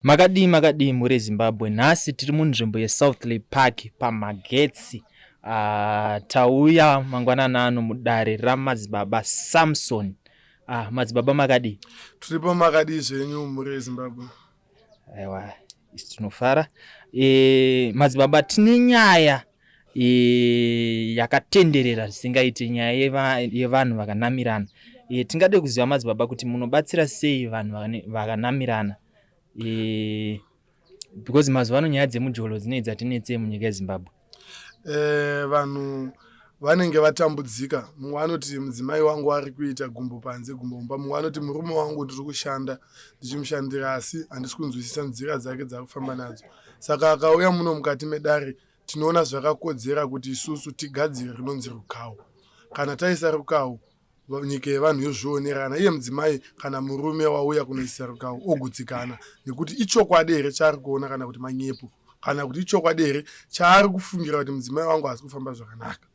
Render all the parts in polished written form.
Makadii makadii mhuri yeZimbabwe, nhasi tiri munzvimbo yeSouthlea Park pamagetsi. Tauya mangwanani ano mudare ramadzibaba Samson. Madzibaba makadii? Tiripo, makadii zvenyu mhuri yeZimbabwe? Aiwa, isu tinofara. Madzibaba, tine nyaya yakatenderera zvisingaiti, nyaya yevanhu vakanamirana. Tingade kuziva madzibaba kuti munobatsira sei vanhu vakanamirana, because mazuva ano nyaya dzemujolo dzinei dzatinetsei munyika yeZimbabwe. Vanhu vanenge vatambudzika. Mumwe anoti mudzimai wangu ari kuita gumbo panze gumbo mumba, mumwe anoti murume wangu ndiri kushanda ndichimushandira asi handisi kunzwisisa nzira dzake dzaakufamba nadzo. Saka akauya muno mukati medare, tinoona zvakakodzera kuti isusu tigadzire rinonzi rukawo. Kana taisa rukawo, nyika yevanhu yozvionerana, iye mudzimai kana murume wauya kunoisa rukawo ogutsikana nekuti ichokwadi here chaari kuona kana kuti manyepo, kana kuti ichokwadi here chaari kufungira kuti mudzimai wangu haasi kufamba zvakanaka.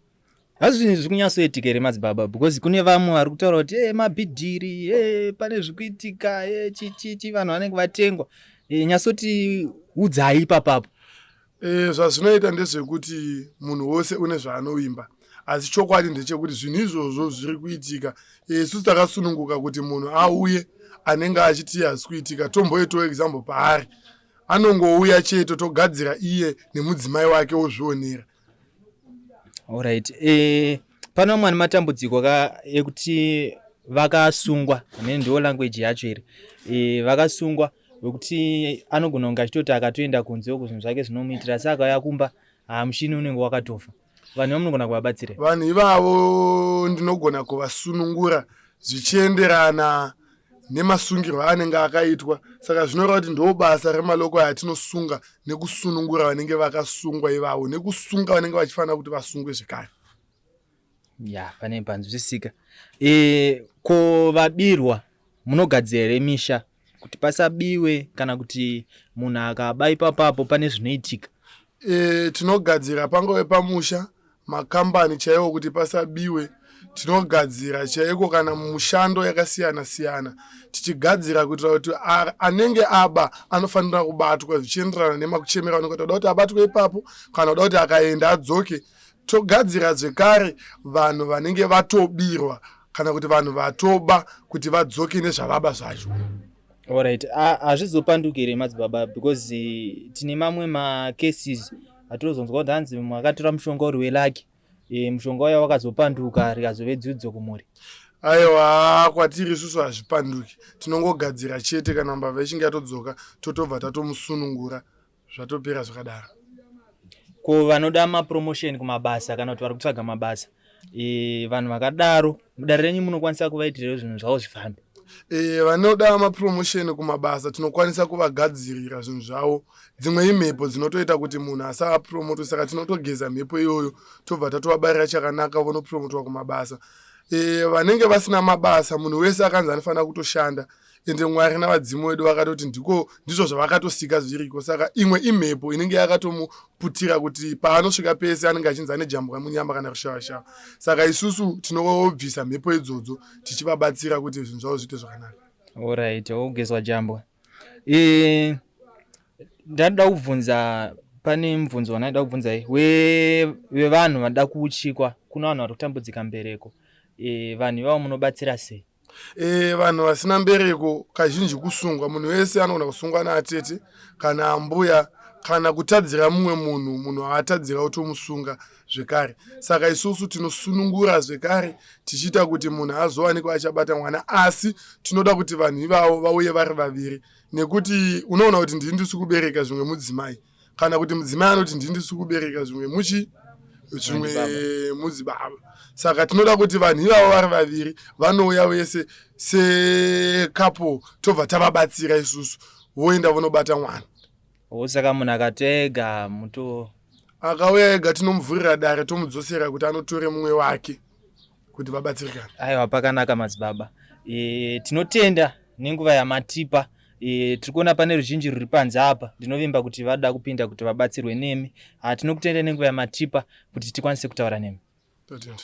Hazvi zvinhu zviri kunyatsoitika here madzibaba? Because kune vamwe vari kutaura kuti mabhidhiri, pane zviri kuitika, chichichi, vanhu vanenge vatengwa. Nyatsoti udzai ipapapo. Zvazvinoita ndezvekuti munhu wose une zvaanovimba, asi chokwadi ndechekuti zvinhu izvozvo zviri kuitika. Isusu takasununguka kuti munhu auye anenge achiti hazisi kuitika, tomboitawo example paari, anongouya chete, togadzira iye nemudzimai wake wozvionera. Alright. Pane vamwe vane matambudziko ka ekuti vakasungwa, amene ndiwo language yacho here, vakasungwa wekuti anogona kunge achitoti akatoenda kunze uko zvinhu zvake zvinomuitira, asi akauya kumba mushini unenge wakatofa. Vanhu ivavo munogona kuvabatsira? Vanhu ivavo ndinogona kuvasunungura zvichienderana nemasungirwo aanenge akaitwa. Saka zvinoreva kuti ndo basa remaloko aya, tinosunga nekusunungura vanenge vakasungwa ivavo, nekusunga vanenge vachifanira kuti vasungwe zvekare. Ya, pane panzwisisika. Ko vabirwa, munogadzira here misha kuti pasabiwe, kana kuti munhu akaba ipapapo pane zvinoitika? Tinogadzira pangove pamusha, makambani chaiwo kuti pasabiwe. Tinogadzira chaiko kana mushando yakasiyana siyana, tichigadzira kuitira kuti anenge aba anofanira kubatwa zvichienderana nemakuchemera anenge toda kuti abatwe ipapo, kana kuda kuti akaenda adzoke. Togadzira zvekare vanhu vanenge vatobirwa kana kuti vanhu vatoba kuti vadzoke nezvavaba zvacho. Alright, hazvizopanduki here madzibaba? Because tine mamwe macases atinozonzwa kuti hanzi mumwe akatora mushonga uri welucky, mushonga uya wakazopanduka rikazove dzidzo kumhuri. Aiwa, kwatiri isusu hazvipanduki, tinongogadzira chete. Kana mbavha ichinge yatodzoka, totobva tatomusunungura, zvatopera zvakadaro. Ko vanoda mapromotion kumabasa kana kuti vari kutsvaga mabasa, vanhu vakadaro mudare renyu munokwanisa kuvaitirawo zvinhu zvavo zvifambe? Vanoda mapromotion kumabasa tinokwanisa kuvagadzirira zvinhu zvavo. Dzimwe imhepo dzinotoita kuti munhu asapromotwe, saka tinotogeza mhepo iyoyo, tobva tatovabarira chakanaka, vonopromotwa kumabasa. Vanenge vasina mabasa, munhu wese akanzi anofanira kutoshanda, ende Mwari navadzimu vedu vakatoti ndiko ndizvo zvavakatosika zviriko. Saka imwe imhepo inenge yakatomuputira kuti paanosvika pese anenge achinzi ane jambwa munyama kana rushavashava. Saka isusu tinobvisa mhepo idzodzo tichivabatsira kuti zvinhu zvavo zviite zvakanaka. Alright, wogezwa jambwa. Ndanoda kubvunza, pane mubvunzo wandinoda kubvunzai wevanhu vanoda kuuchikwa. Kuna vanhu vari kutambudzika mbereko, vanhu ivavo munobatsira sei? Vanhu vasina mbereko kazhinji kusungwa. Munhu wese anogona kusungwa naatete kana ambuya kana kutadzira mumwe munhu, munhu aatadzira otomusunga zvekare. Saka isusu tinosunungura zvekare tichiita kuti munhu azowanikwa achabata mwana, asi tinoda kuti vanhu ivavo vauye vari vaviri, nekuti unoona kuti ndini ndisi kubereka zvimwe mudzimai, kana kuti mudzimai anoti ndini ndisi kubereka zvimwe muchi zvimwe mudzibaba. Saka tinoda kuti vanhu ivavo vari vaviri vanouya vese secouple, tobva tavabatsira isusu, voenda vonobata mwana. Saka munhu akatega muto Akauya ega tinomuvhurira dare, tomudzosera kuti anotore mumwe wake kuti vabatsirikane. Aiwa, pakanaka madzibaba. Tinotenda nenguva yamatipa. Tiri kuona pane ruzhinji ruri panze apa, ndinovimba kuti vada kupinda kuti vabatsirwe nemi. Tinokutenda nenguva yamatipa kuti tikwanise kutaura nemi. Totenda.